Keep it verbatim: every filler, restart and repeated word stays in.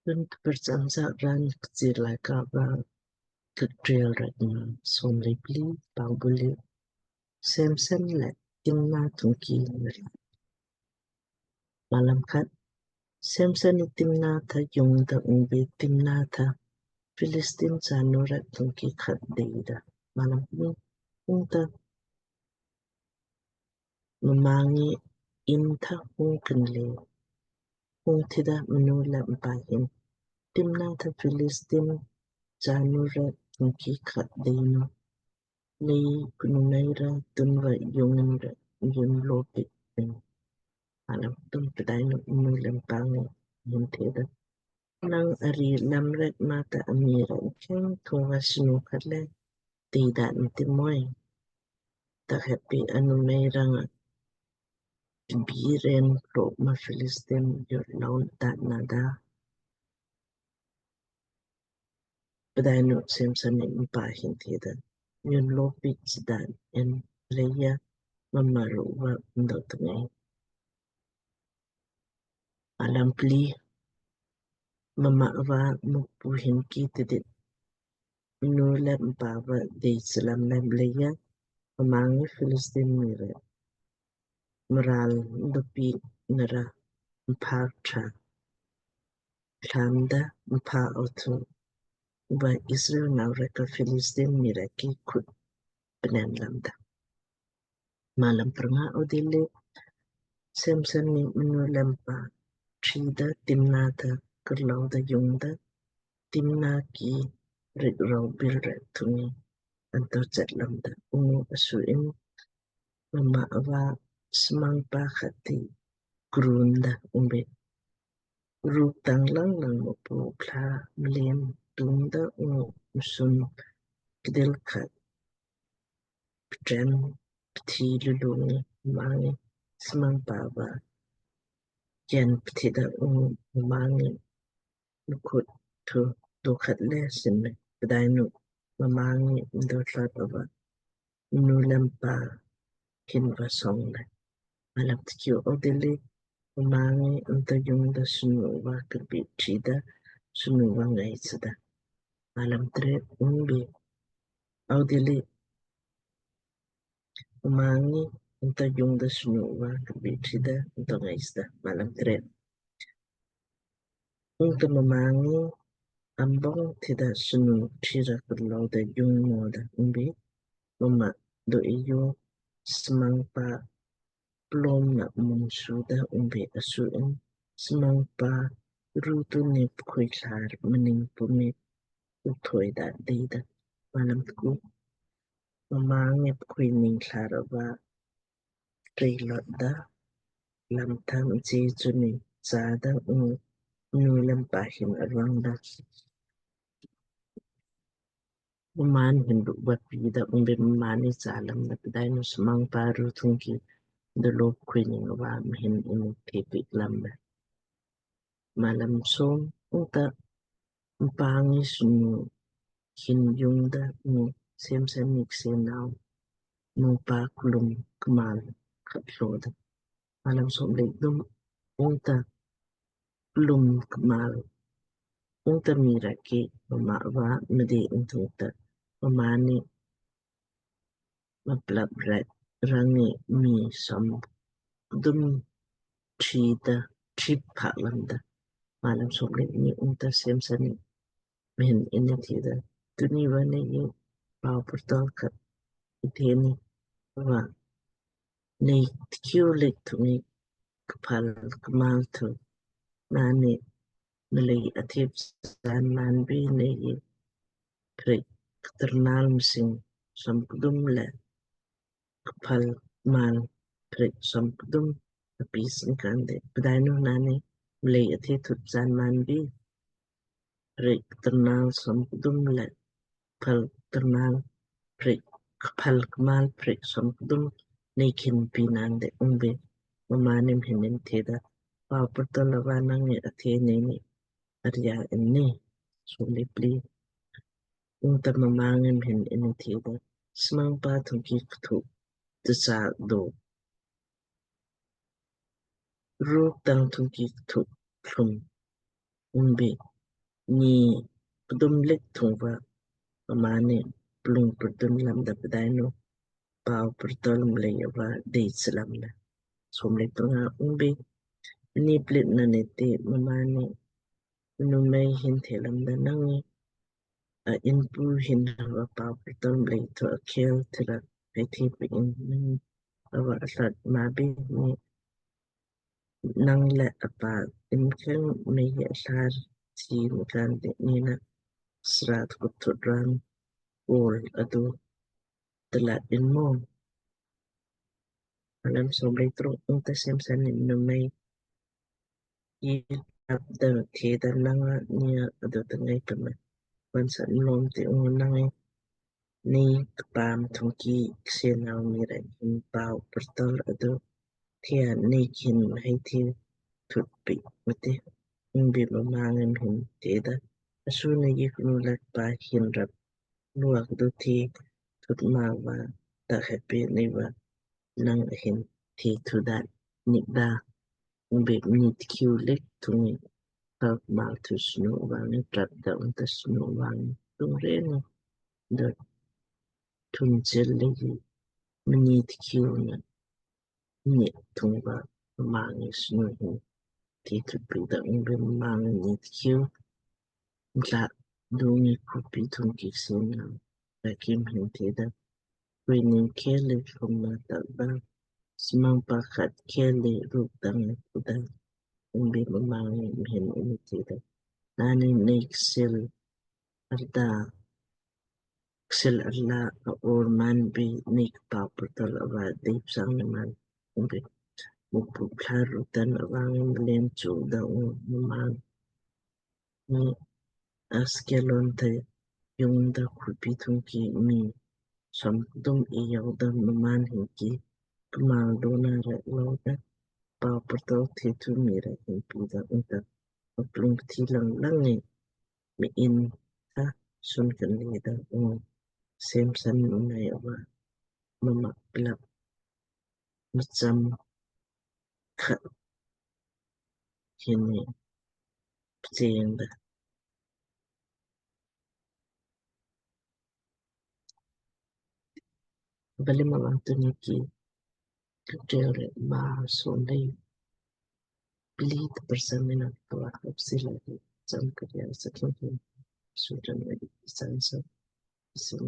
Tun kpurcham sa raan Kchiir Laaika va Kikteelrek maa som le pli. Pau buli Samson le Timna thungki mari. Malam khat. Samson ni Timna tha jungda ungbi Timna tha Philistine chanu rek thungki khat deida. Malam kni. Ungta mma ngi inn tha hung kinle hung thida mnu le mpa hin, Timna tha Philistine chanu rek thungki khat deinu, nei kunu nei ra tunva jungin ra jun lopi in. Malam kthum. Pdainu mnu le mpa ngi hin theda, nang ari lam rek mata amii rek kheng thungva snu khat le tida nti moi. Tak heppi anu mei ranga bi ren klo ma Philistine jur laun ta nada. Pdainu Samson ni mpa hin theda, nyun lopi sdan en leija mama ru va ndo tngai. Malam pli. Mma va Mukpu hin ki tidit mnu le mpa va dei slam le mleija mma ngi Philistine mii rek mral ndopi nara mpha tra tlamda mpha othu va Israel nau rek ka Philistine mii rek ki khut pnen lamda. Malam pranga. Audilli Samson ni mnu le mpa trida Timna tha kurlauda jungda Timna ki rik rau bil rek thungi anto chat lamda. Ungu asu in mma va smangpa khat ti krunda ungbi ruk tang lang lang Mukpu pla mlem tungda ungu msun kdil khat ptren pthi lulu ngi mma ngi smangpa va jen pthida ungu mma ngi mkhut thu do khat le sin me. Pdainu mma ngi mdo thlot ava mnu le mpa hin va song le. Malam tkiu. Audilli mma ngi mdo jungda snu va kabi trida snu va ngai sida. Malam tret. Ungbi audilli mma ngi mdo jungda snu va kabi trida mdo ngai sida. Malam tret. Ungta mma ngi ambong tida snu trira kurlauda jung moda ungbi mma do iyu smangpa plom na mung suda ungbi asu in smangpa rutu ni pkhui thlar mning pumi uthoi da deida. Malam tku. Mma ngi pkhui ning thlar ava trei lot da lam tham che chuni cha da ungu mnu le mpa hin arwang da. Mmaan hin ruk va pi da ungbi mmaan ni cha lam da. Pdainu smangpa ru thungki da lop khui ning va mhin ini the pik lam da. Malam som. Ungta mpa ngi snu hin jungda ungu Samson ni ksenau nu pa klum kmal khat lo da. Malam som le kthum. Ungta klum kmal ungta mii rek ki mma va mdei ungta mmaan ni maplap rek rang ngi mii som kdum trida trip phak lamda. Malam som le kni. Ungta Samson ni mhin ini theda, tuni va nei ngi pau purtol khat ithe ni va nei tkiu lek thungi kphal kmal thu nani mlei athe psan man bi nei ngi prik ktarnal msing som kdum le kphal kmal prik som kdum apis nkande. Pdainu nani mlei athe thut psan man bi prik ktarnal som kdum le kphal ktarnal prik kphal kmal prik som kdum nei khin pi nande. Ungbi mmaan ni mhin in theda, pau purtol ava nang ngi athe nei ni arya inni. Som le pli. Ungta mmaan ni mhin ini theda, smangpa thungki kthu tsa do ruk tang thungki kthu klum ungbi ni pdum lik thung va mmaanni plung pdum lamda pdainu pau purtol mlei ava dei slamda. Somlei pranga ungbi ni plit na neti mmaanni numei hin the lamda, nangi a inpu hin hava pau purtol mlei thu akhel thira hai thi pi in nang ava asat mabi ni nang le apa in kheng mei athar thi mkan de nina srat kuthut ran ol adu tala in mo. Alam somlei truk ungta Samson ni numei i apda theda, nanga nia adu tangai pama. Vansa mlom ti ungu nangi ni kpam thungki ksenau mii rek hin pau purtol adu thia ni kin hai thi thut pi mati. Ungbi mma ngi mhin theda, asu ni gi kunu lak pa hin rap luak du thi thut ma va ta happy ni va nang ahin thi thu da nik da. Ungbi mnit kiu lik thungi thak mal thu snu vangi trap da ungta snu vangi tung reni da thun chel legi mnit kiu na ni thung va mma ngi snu hin thi thu pi da ungbi mma ngi mnit kiu mtla dungi kupi thungki ksenau rakim hin theda, Kuining kheli kumna takba, smang pakhat kheli ruk tang kuda. Ungbi mma ngi mhin ini theda, nani nei ksil arda, ksil arla a or man bi nei kpau purtol ava dei psang ni man. Ungbi Mukpu pla rutan ava ngi mlen chu da ung mma ngi ni Askelon the yung da kupi thungki mii som dum e yau da mmaan hinki kmal dona rek lou da pau purtol the thu mii rek hin pi da ungta aplung pthi lang lang ngi mii in tha sun kan le da ung Samson numei ava mma plap mcham khat hin ni pcheng da. Bali ma vang tuniki kutel ma somlei plit persamina kava hapsi lagi jam karya sakhi sutan lagi sansa sin